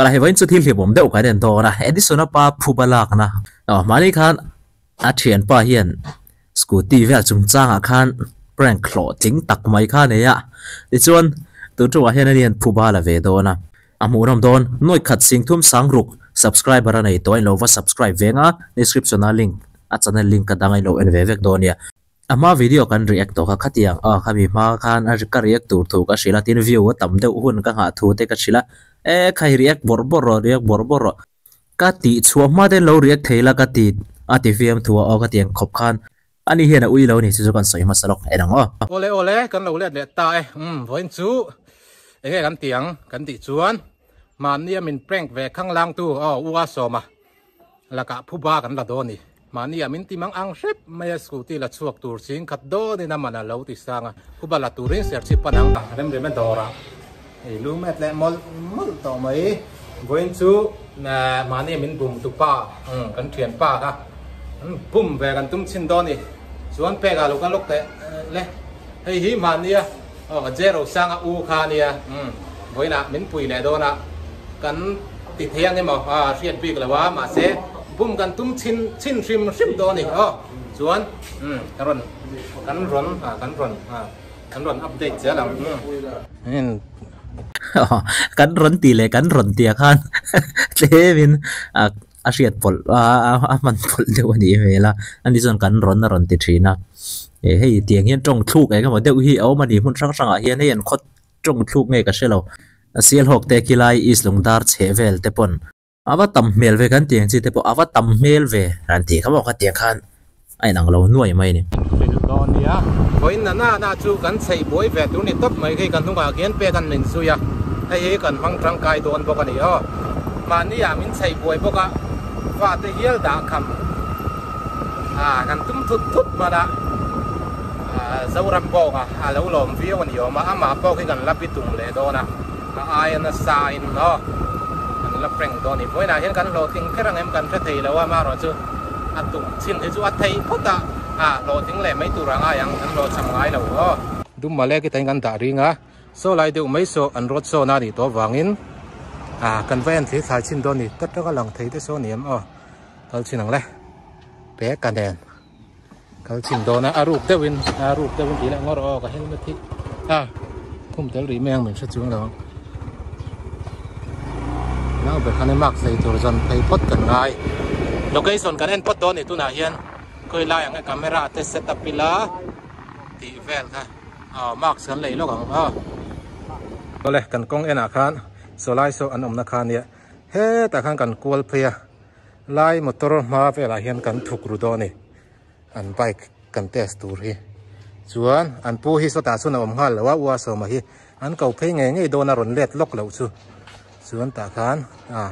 Ala hei vawiin chu thil hlimawm deuh kan en dawn a, Edison-a pa phuba lakna aw mahni khan a thianpa hian scooty vel chungchangah khan prank hlawhtling tak mai kha a nei a, tichuan tun ṭumah hian ani hian phuba la ve dawn a, a hmuhnawm dawn nuaih khat singthum sangruk subscriber a nei tawh a inlo va subscribe ve ang a, description a link a channel link ka dang a inlo en ve vek dawn nia. A hma video kan react tawh kha khatiang a khami hma khan a ka react tur thu ka hrilh a tin view a tam deuh hun ka nghah thu te ka hrilh a e khai react bawrh bawrh rawh react bawrh bawrh rawh ka tih chhuah hma ten lo react thei la ka ti a ti fiam thu a aw ka tiang khawp khan ani hian a ui lo ni chu chu kan sawi hmasa lawk en ang aw. Awle awle kan lo let leh ta e umm vawiin chu enge kan ti ang kan tih chuan mahni a min prank ve khanglang tu aw u a sawm a. Lakah phuba kan la dawn ni. Mahni ah min ti mang ang hrep mai a, scooty la chhuak tur ching khat dawnin a man a lo ti sang a, phuba la turin serchhip pan ang. Rem rem a dawrah ei lu met leh mawlh mawlh tawh mai. Vawiin chu mahni min bum tu pa kan thian pa kha an bum ve kan tum chhin dawn ni. Chuan pek ah lo kal lawk teh le. Hei hi mahnia aw Jero Sanga u kha ania vawiin ah min pui leh dawn a. Kan ti thei ang emaw a hriat bik lo a, mahse bum kan tum chhin chhin hrim hrim dawn a ni aw. Chuan umm ka rawn kan rawn ah kan rawn ah kan rawn update zel ang umm. Kan rawn tih leh kan rawn tih ah khan tlemin a a hriat pawlh a a hman pawlh deuh a nih hmel a, ani chuan kan rawn a rawn ti thin a. Hei tiang hian tawng thluk eng emaw deuh hi a awm a ni hmun hrang hrangah hian hei an khaw Tawng thluk nge ka hre lo. Sialhawk te khilai East Lungdar chheh vel te pawn a va tam hmel ve kan tih ang chi te pawh a va tam hmel ve an tih kha maw kha tiang khan a inang lo nuai mai a ni. Hrilh dawn nia. Vawiin na na chu kan chheih buai ve tur ni tawp mai khi kan hnungah khian pek an min zui a, hei hi kan hmang tangkai dawn bawk a ni aw. Mahni ah min chheih buai bawk a, fate hial dah kham ah kan tum thut thut hman a. Zoram bawk a, a lo lawm viau a ni awm a, amah pawh khi kan la bitum leh dawn a, a aia nasa in aw kan la prank dawn a ni. Vawiinah hian kan hlawhtling kher ang em kan hre thei lo a, amaherawh chu a tum chin hi chu a theih phawt a, a hlawhtling leh mai tur a ngai ang, kan hlawhchham ngai lo aw. Dum male khi tain kan dah ring a, saw lai deuh mai saw an rawt sawn a nih tawh avangin ah kan va en thli thlai chhin dawn a ni, ta tanga lang thei te saw a ni em aw, kal chhin ang le, peka nen. Kal chhin dawn a, a ruk deuhin a ruk deuhin tih leh ngawr aw ka helmet hi a khum tel rih mai ang min hre chuang lo ang. Nau ber khan mark lei tur zawn phei phawt kan ngai. Location kan en phawt dawn ni tunah hian khawi lai ang e camera te set up ila tih vel kha aw marks kan lei lawk ang aw. Awle kan kawng enah khan sawlai saw an awmna kha nia hetah khan kan kual phei a. Lai motor hma velah hian kan thuk ru dawn a ni an bike kan test tur hi chuan an pu hi sawtah chuan a awm nghal lo a ua sawma hi an ko phei ngei ngei dawn a rawn let lawk loh chu chuan tah khan a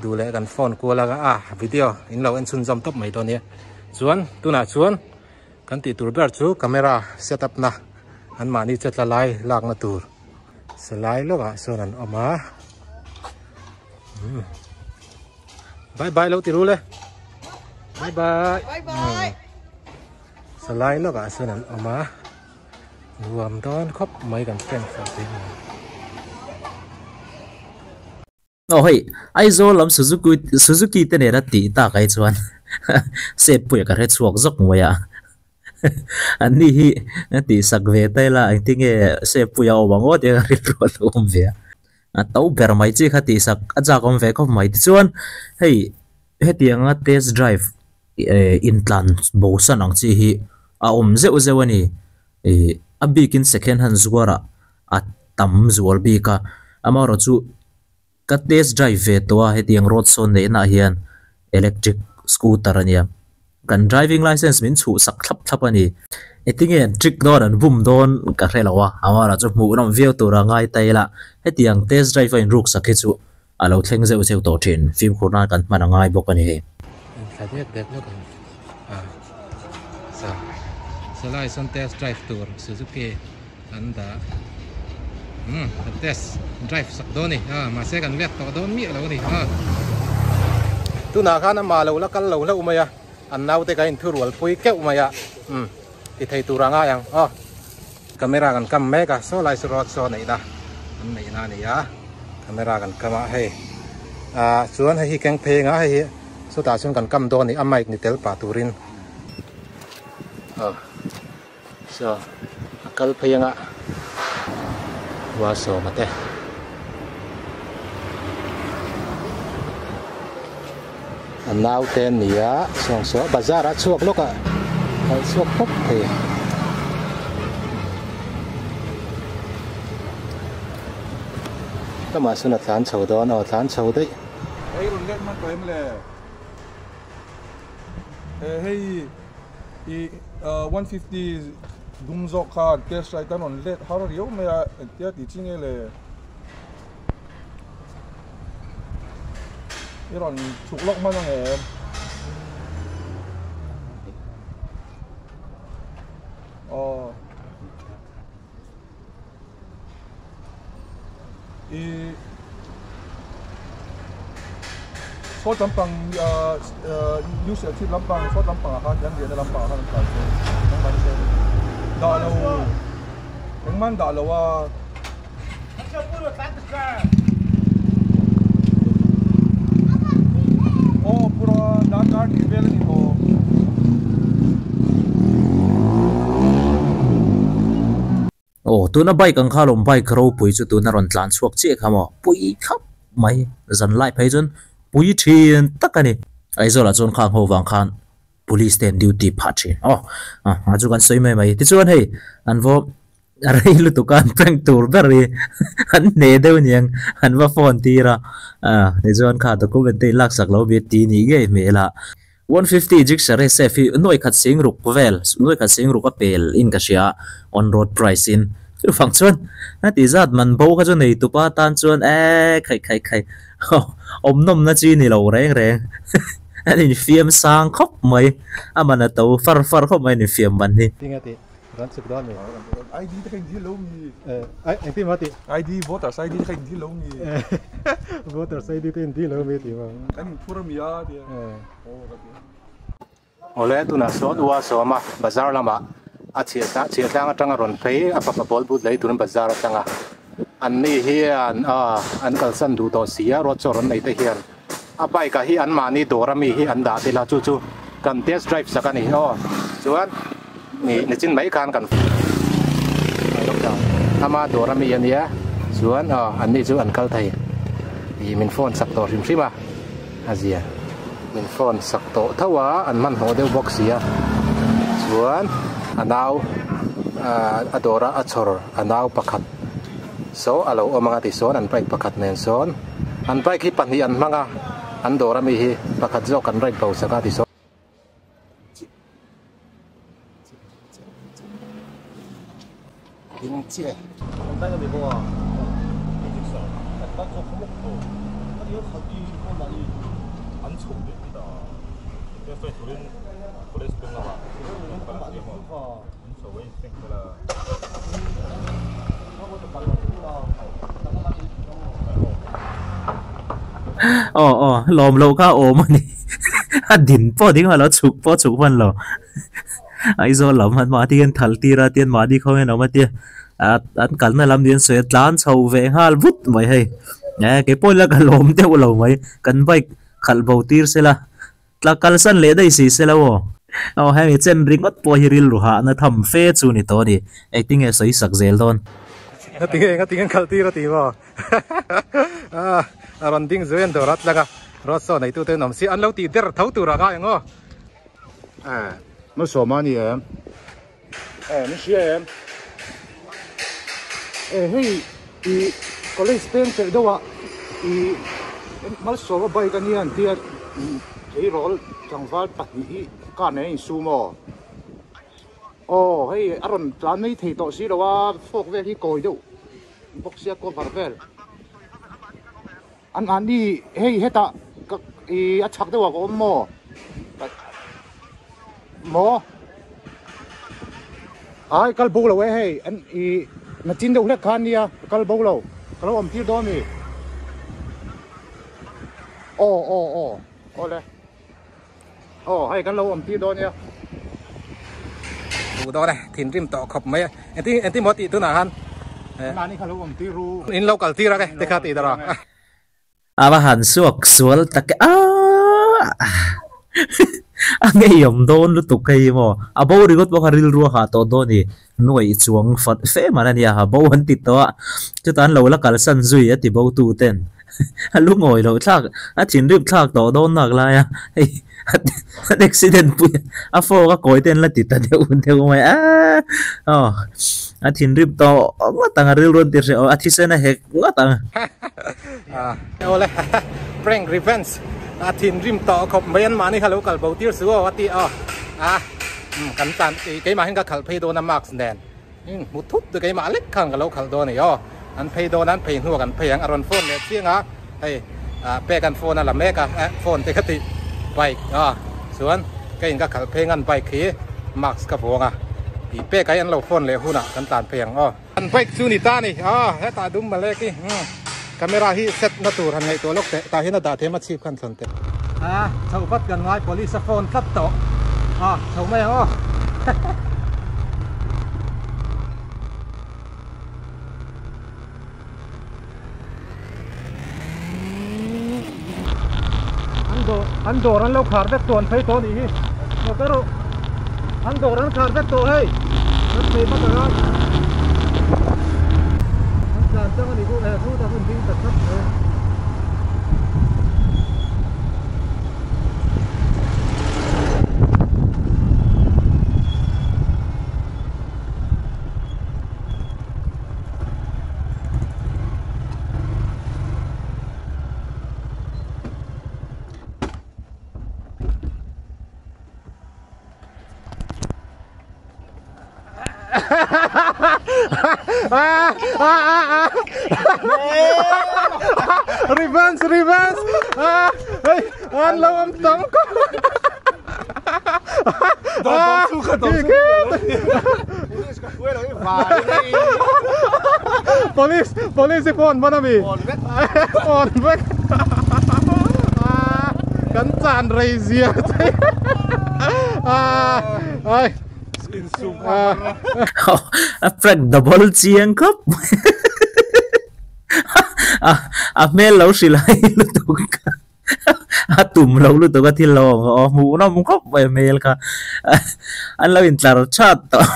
duh leh kan phone kual a a video in lo en chhunzawm tawp mai dawn nia chuan tunah chuan kan tih tur ber chu camera set up na an mahni che tla lai lakna tur salai lawkah sawn an awm a. Bye bye lo ti ru le. Bye bye. Bye bye. Salai lawkah sawn an awm a. Nuam dawn khawp mai kan friend fo te hi. Aw hei Aizawl lam Suzuki Suzuki te nena tih tak ai chuan sep pui a ka hre chhuak zawk mai a. An ni hi tih sak ve ta ila engtinge sep pui a awm ang aw tia ka rilru a lo awm ve a. A to ber mai chi kha tih sak a chak awm ve khawp mai tichuan hei hetianga test drive eh intlan bo san ang chi hi a awm zeuh zeuh a ni ih a bikin second hand zuarah a tam zual bik a amaherawh chu ka test drive ve tawh a hetiang road sawn neih naah hian electric scooter a nia. Kan driving licence min chhuh sak thlap thlap a ni. Engtinge an trick dawn an bum dawn ka hre lo a, amaherawh chu hmuh nawm viau tur a ngai ta ila hetiang test drive a inruk sak hi chu a lo thleng zeuh zeuh tawh thin, fimkhur nan kan hman a ngai bawk a ni hei. Thla dek dek lawk ang a sa salai sawn test drive tur Suzuki an dah umm kan test drive sak dawn a ni a mahse kan let tawh dawn miah lo a ni a tunah khan amah lo la kal lo hlauh mai a an naute ka inthurual pui keuh mai a umm ti thei tur a ngai ang aw camera kan kam mek a saw lai chu road saw neihna an neihna a ni a camera kan kam a hei. Ah chuan hei hi keng phei anga hei hi chutah chuan kan kam dawn a ni a mic ni tel pah turin aw saw a kal phei anga Rualsawma te. A naute an ni a sawng saw bazar ah chhuak lawk a kal chhuak phawt thei lamah sawn a tlan chho dawn aw tlan chho daih. Ei rawn let hman tawh em le? He hei i 150 dum zawk khan test ride an rawn let har riau mai a engtia tih chi nge le? I rawn chhuk lawk hman ang em? Aw. I sawt lampang New Serchhip lampang sawt lampangah khan kan riahna lampangah khan an kal se engmah se dah lo engmah an dah lo a. Aw pura darkar tih vel a ni tawh. Aw tuna bike ang kha lawm bike ropui chu tuna rawn tlan chhuak chiah kha maw pui khap mai zan lai phei chuan pui thin tak a ni. Aizawl ah chuan khang ho vang khan police te an duty phah thin aw a chu kan sawi mai mai tichuan hei an vaw A rei lutuk a an prank tur ber hi an hne deuh aniang an va phone tir a tichuan kha document te in laksak lo bia ti nih ngei hmel a 150 Gixxer SF hi nuai khat sing ruk vel nuai khat sing ruk a pel in ka hria on road price in chuvang chuan a ti zat man bo kha chu nei tupa tan chuan eee khaih khaih khaih awm nawmna chi ni lo reng reng an infiam sang khawp mai a man a to far far khawp mai an infiam man hi. Ran chuk dawn mi. ID te kha in dil lo mi. Engtin maw tih? ID voters ID te kha in dil lo mi. Voters ID te in dil lo mi tih maw? Kan in phur ami a tia. Aw ka ti. Awle tunah sawn ua sawma bazar lamah a chhiah chhiah tlang atanga rawn phei a fapa ball but lei turin bazar atanga an ni hian a an kalsan duh tawh si a road show rawn nei te hian a bike ah hi an mahni dawr ami hi an dah tel a chu chu kan test drive sak a ni aw chuan nih nichin mai khan kan ama dawr ami a nia chuan aw an ni chu an kal thei ih min phone sak tawh hrim hrim a a zia min phone sak tawh tho a an hmanhmawh deuh bawk si a chuan a nau a dawr a a chhawr a nau pakhat. Saw a lo awm ang a ti sawn an bike pakhat nen sawn an bike hi pahnih an hmang a an dawr ami hi pakhat zawk an ride bo sak a ti sawn. Aw aw lawm loh kha a awm a ni a din pawh ding hman lo chhuk pawh chhuk hman lo Aizawl lam an mahni hian thal tir a tian mahni khaw hian a awm a tia an kalna lam niin sawi a tlan chho ve nghal vut mai hei eh keipawh ila ka lawm deuh lo mai kan bike khalh bo tir se la. Tla kalsan leh daih si se lo aw. Aw hemi chen ringawt pawh hi rilru hahna tham fe chu ni tawh a ni. Engtinge sawi sak zel dawn? Ngatinge ngatinge an khalh tir a ti maw? A rawn ding zui an dawr a tlang a, road show neitu te an awm si an lo tih der tho tur a ngai ang aw. Eh, Malsawma a ni em? Eh, min hria em? Eh, hei i college peng chelh deuh ah i Malsawma bike a nia an tia tleirawl tlangval pahnih hi car nen a insum aw. Aw, hei a rawn tlan mai thei tawh si lo a, fork vel hi kawi deuh bawk sia cover vel. An mahni hei hetah ka ih a chhak deuh ah ka awm maw? Maw? Ai kal bo lo e hei an ih nachin deuh hlek kha ania ka kal bo lo ka lo awm tir dawn mi? Aw aw aw awle aw hei kan lo awm tir dawn nia. Duh dawn e thinrim tawh khawp mai a engtin engtin maw tih tunah khan Mahni kha lo awm tir ru. In lo kal tir a ke te kha tih darah. A va han suak sual tak e aah a ngeiawm dawn lutuk hei maw a bo ringawt pawh kha rilru a hah tawh dawn i nuaih chuang fat fe man a nia ha bo an ti tawh a chutah an lo la kalsan zui a ti bo tu ten a lungawi loh thlak a thinrim thlak tawh dawn nak lai a hei an accident pui a fork a kawi te an la ti ta deuh deuh mai a aw a thinrim tawh ngawt ang a rilru an ti hreh a thisen a hek ngawt ang. Awle prank revenge a thinrim tawh khawp mai an mahni kha lo kal bo tir su aw a ti aw a kan tlan keimah hian ka khalh phei dawn a mask nen hmu thut chu keimah lek khan ka lo khalh dawn a ni aw an phei dawn a an phei hnuah kan phei ang a rawn phone leh chiang a hei pek an phone a la mek a phone te ka tih bike a chuan ka in ka khalh phei ngan bike hi mask ka vuang a tih pek ah hi an lo phone leh hunah kan tlan phei ang aw. An bike chu ni ta ni a hetah dum malek hi camera hi set na tur han ngaihtuah lawk teh tah hian a dah them a chhip khan thlawn teh. A chho vat kan ngai police a phone tlat tawh a chho mai ang aw. An dawr an dawr an lo khar vek tawh an phei tawh a nih hi ngaw ber rawh an dawr an khar vek tawh hei an phei hmasa khan an tlan chang a nih chu eh thu tak hun ding tak tak mai. Revenge, revenge. Ah, hey, an lo am tam ko. Police, police i phone hman ami. Phone vek. Kan chan rei zia che. Ai. A prank double chiang khawp mai. A hmel lo hrilh ai lutuk. A tum lo lutuk a thil lo awm aw hmuhnawm khawp mai hmel kha an lo intlar chat tawh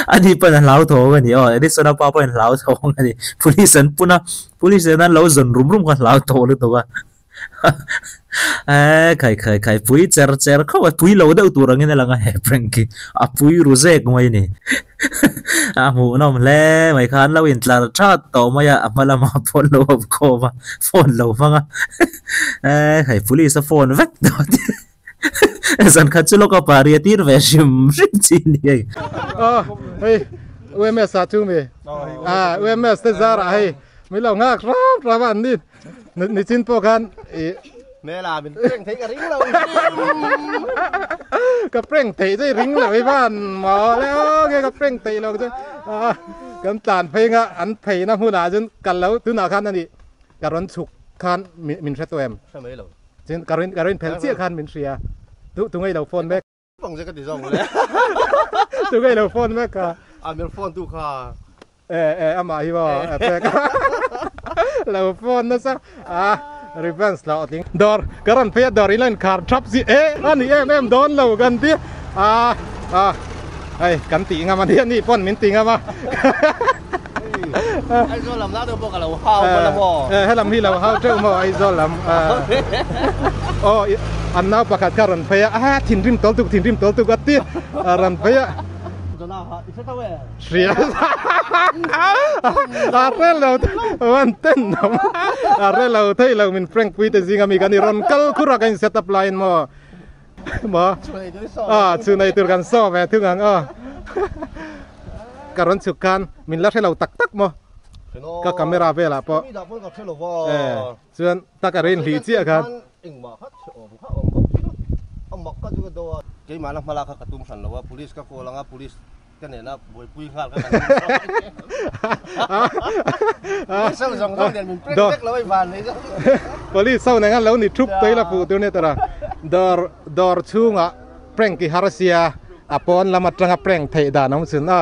ani pawn a hlauthawng a ni aw Edison a pa pawhin hlauthawng a ni police an pun a police in an lo zawn rum rum kha hlauthawng lutuk a eee khai khai khai pui cher cher khawp a pui lo deuh tur angin a lang a he prank hi a pui ru zek mai a ni. A hmuhnawm hle mai kha an lo intlar that tawh mai a, a hma lamah phone lo awm khawm a, phone lo hmang a eee hei police a phone vek tawh a tia zan khat chu lawk a pari a tir ve hrim hrim chi a ni hei. Aw hei UMS ah chu mi ah UMS te zarah hei min lo nghak hrap hrap a an ni. Nichin pawh khan i Hmela min prank theih ka ring lo Ka prank theih chu i ring lo i van maw le aw nge ka prank theih lo chu kan tlan phei nga an pheina hmunah chuan ka lo tunah khan ani ka rawn chhuk khan min hre tawh em Hre mai lo Chuan ka rawn ka rawn phelh chiah khan min hria tu tunge i lo phone mek Bang che ka ti zawng le Tunge i lo phone mek kha A min phone tu kha E e amah hi maw a pek lo phone nasa a revenge lo tling dawr ka rawn phei a dawr in a inkhar thap si e a ni em em dawn lo kan ti a a hei kan tih ngam a ni a ni pawn min ti ngam a Aizawl lam lah deuh pawh ka lo hau hman a maw e helam hi lo hau teuh maw Aizawl lam aw an nau pakhat kha rawn phei a a thinrim tawl tuk thinrim tawl tuk a ti a rawn phei a Hria a hre lo wan ten awm a hre lo thei lo min prank pui te zinga mi kan i rawn kal khur a ka in set up laiin maw maw a chhun ei tur kan saw ve thung ang aw ka rawn chhuk khan min la hre lo tak tak maw ka camera velah pawh e chuan taka rain hlih chiah khan Keimahna hmalak kha ka tum hran lo a, police ka call anga police ka nena buaipui nghal kha kan tum hran lo. Zawng zawng nen min prank vek lo hei van nei zawng. Police ho nen khan lo ni thup tawh ila fuh tur nia tawrh a, dawr dawr chhungah prank i har sia a pawn lam atanga prank theih dan a awm chhun a.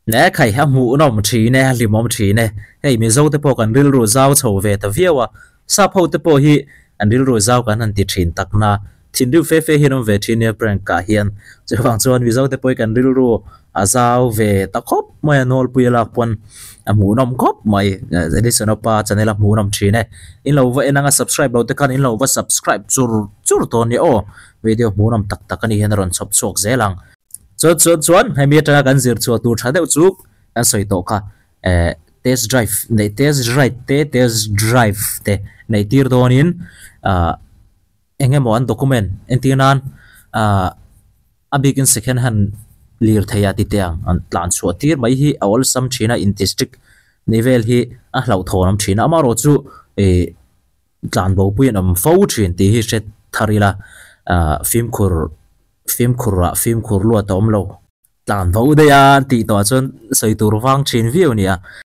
Ne khai a hmuhnawm thin e, a hlimawm thin e. Hei Mizo te pawh kan rilru zau chho ve ta viau a, sap ho te pawh hi an rilru zau kan han ti thin tak na, thinrim fe fe hian awm ve thin nia prank ah hian. Chuvang chuan Mizo te pawh hi kan rilru a zau ve ta khawp mai a, nawlpui a lak pawn a hmuhnawm khawp mai. Edison pa channel a hmuhnawm thin e. In lo va en anga subscribe lo te khan in lo va subscribe chur chur tawh nia aw. Video hmuhnawm tak tak ani hian a rawn chhawp chhuak zel ang. Chuan chuan chuan hemi atanga kan zir chhuah tur tha deuh chu kan sawi tawh kha eh test drive neih test ride te test drive te neih tir dawnin ah eng emaw an document entir nan ah a bikin second hand lirthei ah ti teh ang an tlan chhuah tir mai hi a awlsam thin a in district ni vel hi a hlauhthawn awm thin a amaherawhchu ih tlan bo pui an awm fo thin tih hi hre thar ila ah fimkhur Fimkhur ah fimkhur luat a awm lo. Tlan vo daih a an tih tawh ah chuan sawi tur vang thin viau a ni a.